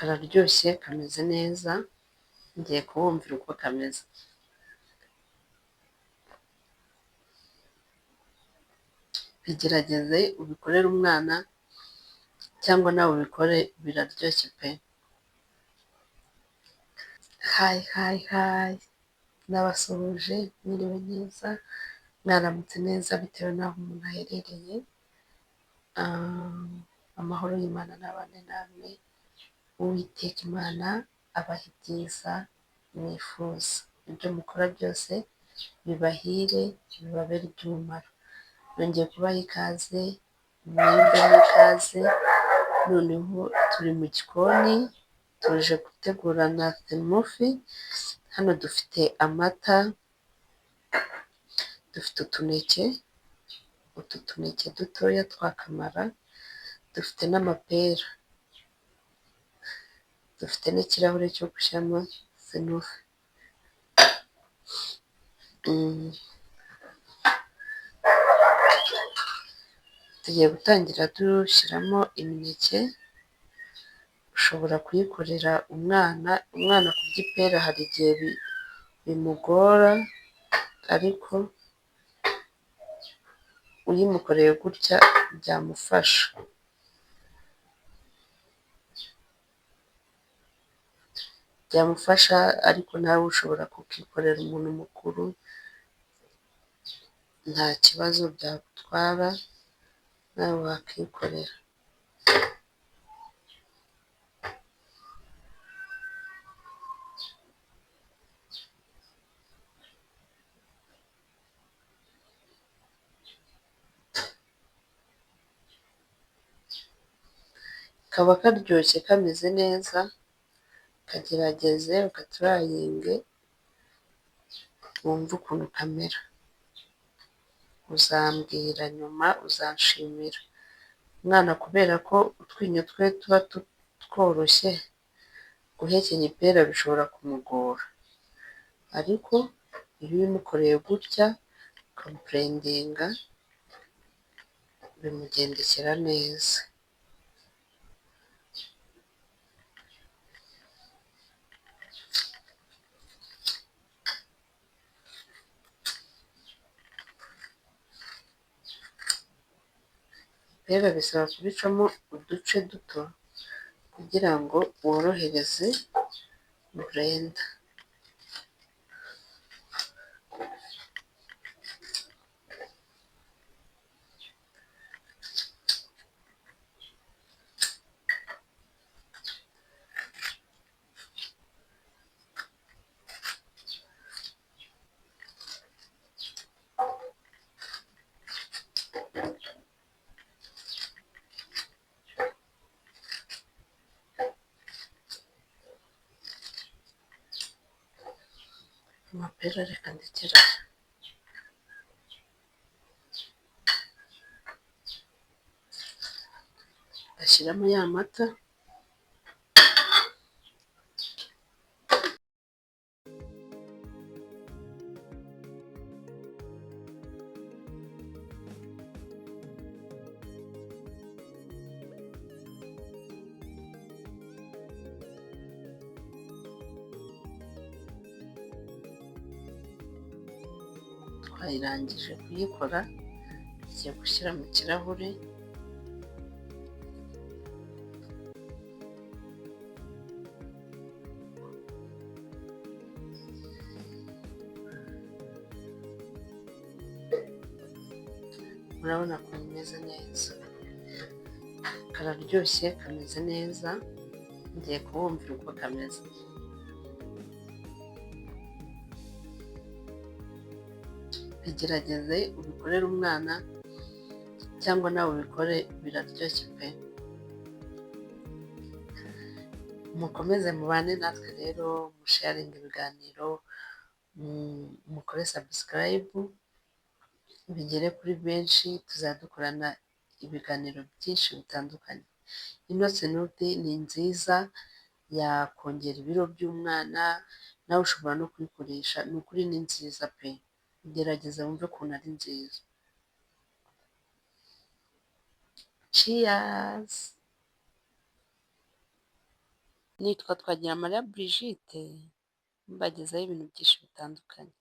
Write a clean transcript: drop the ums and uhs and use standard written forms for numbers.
Kararyoshye, kameze neza, ngiye kubumvira uko kameze. Bigerageze ubikorere umwana cyangwa nawe ubikore, biraryoshye pe! Hi hi hi! Ndabasuhuje, mwiriwe neza, mwaramutse neza bitewe n'aho umuntu aherereye, amahoro y'Imana n'abane namwe, Uwiteka Imana abahe ibyiza mwifuza, ibyo mukora byose bibahire, bibabere iby'umumaro. Nongeye kubaha ikaze, mwiyumvemo ikaze, noneho turi mu gikoni, tuje gutegura na smoothie, hano dufite amata, dufite utuneke, utu tuneke dutoya twa kamara, dufite n'amapera, dufite n'ikirahure cyo gushyiramo smoothie. Tugiye gutangira dushyiramo imineke, ushobora kuyikorera umwana, umwana kurya ipera hari igihe bimugora ariko uyimukoreye gutya byamufasha. Byamufasha ariko nawe ushobora kukikorera umuntu mukuru, nta kibazo byagutwara, nawe wakikorera. Kaba karyoshye kameze neza, kagerageze ugaturayinge wumve ukuntu kamera, uzambwira nyuma uzanshimira. Umwana kubera ko utwinyo twe tuba tworoshye, guhekenya ipera bishobora kumugora, ariko iyo ubimukoreye gutya ukamuburendinga bimugendekera neza. Ipera bisaba kubicamo uduce duto kugira ngo worohereze blender. Amapera reka ndekere aha. Ngashyiramo ya mata. Twayirangije kuyikora, tugiye gushyira mu kirahure. Murabona ukuntu imeze neza, kararyoshye, kameze neza, ngiye kubumvira uko kameze. Bigerageze ubikorere umwana cyangwa nawe ubikore, biraryoshye pe! Mukomeze mubane natwe rero, musharinge ibiganiro, mukore subscribe, bigere kuri benshi, tuzajya dukorana ibiganiro byinshi bitandukanye. Ino smoothie ni nziza, yakongera ibiro by'umwana, nawe ushobora no kuyikoresha, ni ukuri ni nziza pe! Gerageza wumve ukuntu ari nziza. Cheers! Nitwa Twagiramariya Brigitte, mbagezaho ibintu byinshi bitandukanye.